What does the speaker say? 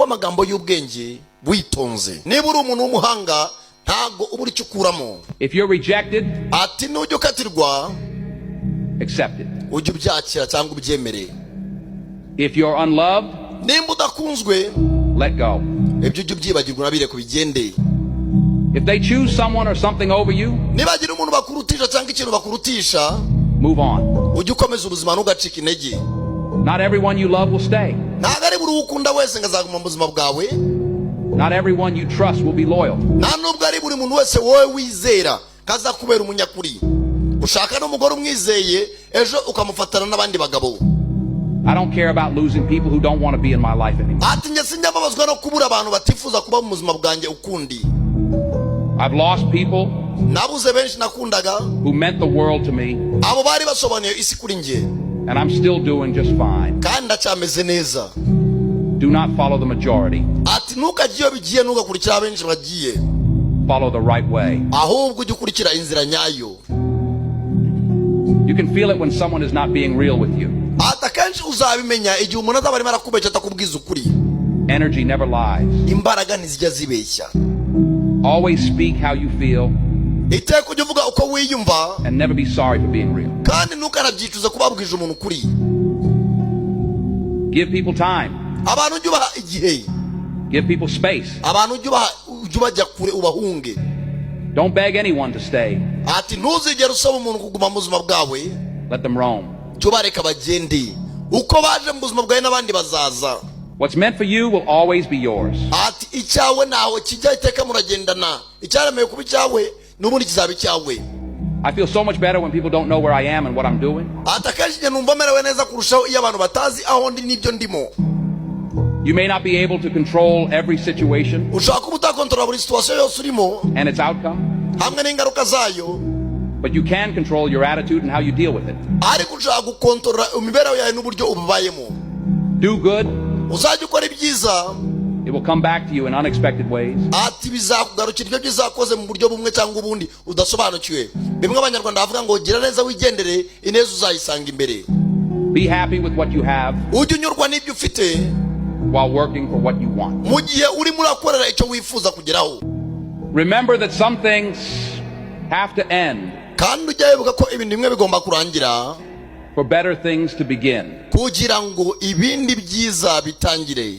Amagambo y'ubwenge witonze. Niba uri umuntu w'umuhanga, ntabwo ubura icyo ukuramo. If you're rejected, Ati nujya ukatirwa, accept it. ujye ubyakira cyangwa ubyemere. If you're unloved, Nimba udakunzwe, let go. ibyo ujye ubyibagirwa, unabireke bigende. If they choose someone or something over you, Nibagira umuntu bakurutisha cyangwa ikintu bakurutisha, move on. ujye ukomeza ubuzima, ntugacike intege. Not everyone you love will stay. Ntabwo ari buri uwo ukunda wese ngo azaguma mu buzima bwawe. Not everyone you trust will be loyal. Nta nubwo ari buri muntu wese wowe wizera kazakubera umunyakuri. Ushaka n'umugore umwizeye, ejo ukamufatana n'abandi bagabo. I don't care about losing people who don't want to be in my life anymore. Ati njye sinjya mbabazwa no kubura abantu batifuza kuba mu buzima bwanjye ukundi. I've lost people Nabuze benshi nakundaga who meant the world to me, abo bari basobanuye isi kuri njye, and I'm still doing just fine. kandi ndacyameze neza. Do not follow the majority. Ati ntukajye iyo bigiye, ntugakurikira abenshi bagiye. Follow the right way. Ahubwo ujye ukurikira inzira nyayo. You can feel it when someone is not being real with you. Ati akenshi uzabimenya igihe umuntu azaba arimo arakubeshya, atakubwiza ukuri. Energy never lies. Imbaraga ntizijya zibeshya. Always speak how you feel Iteka ujye uvuga uko wiyumva and never be sorry for being real. kandi ntukanabyicuze kuba wabwije umuntu ukuri. Give people time. Abantu ujye ubaha igihe. Give people space. Abantu ujye ubaha, ujye ubajya kure, ubahunge. Don't beg anyone to stay. Ati ntuzigere usaba umuntu kuguma mu buzima bwawe. Let them roam. Jya ubareka bagende. Uko baje mu buzima bwawe, n'abandi bazaza. What's meant for you will always be yours. Ati icyawe ntaho kijya, iteka muragendana. Icyaremewe kuba icyawe n'ubundi kizaba icyawe. I feel so much better when people don't know where I am and what I'm doing. Ati akenshi njye numva merewe neza kurushaho iyo abantu batazi aho ndi n'ibyo ndimo. You may not be able to control every situation Ushobora kuba utakontorora buri situation yose urimo and its outcome, hamwe n'ingaruka zayo, but you can control your attitude and how you deal with it. ariko ushobora gukontorora imibereho yawe n'uburyo ububayemo. Do good, Uzajya ukora ibyiza, it will come back to you in unexpected ways. ati bizakugarukira ibyo byiza wakoze mu buryo bumwe cyangwa ubundi udasobanukiwe. Bimwe Abanyarwanda bavuga ngo gira neza wigendere, ineza uzayisanga imbere. Be happy with what you have Ujye unyurwa n'ibyo ufite while working for what you want. mu gihe urimo urakorera icyo wifuza kugeraho. Remember that some things have to end Kandi ujya wibuka ko ibintu bimwe bigomba kurangira for better things to begin. kugira ngo ibindi byiza bitangire.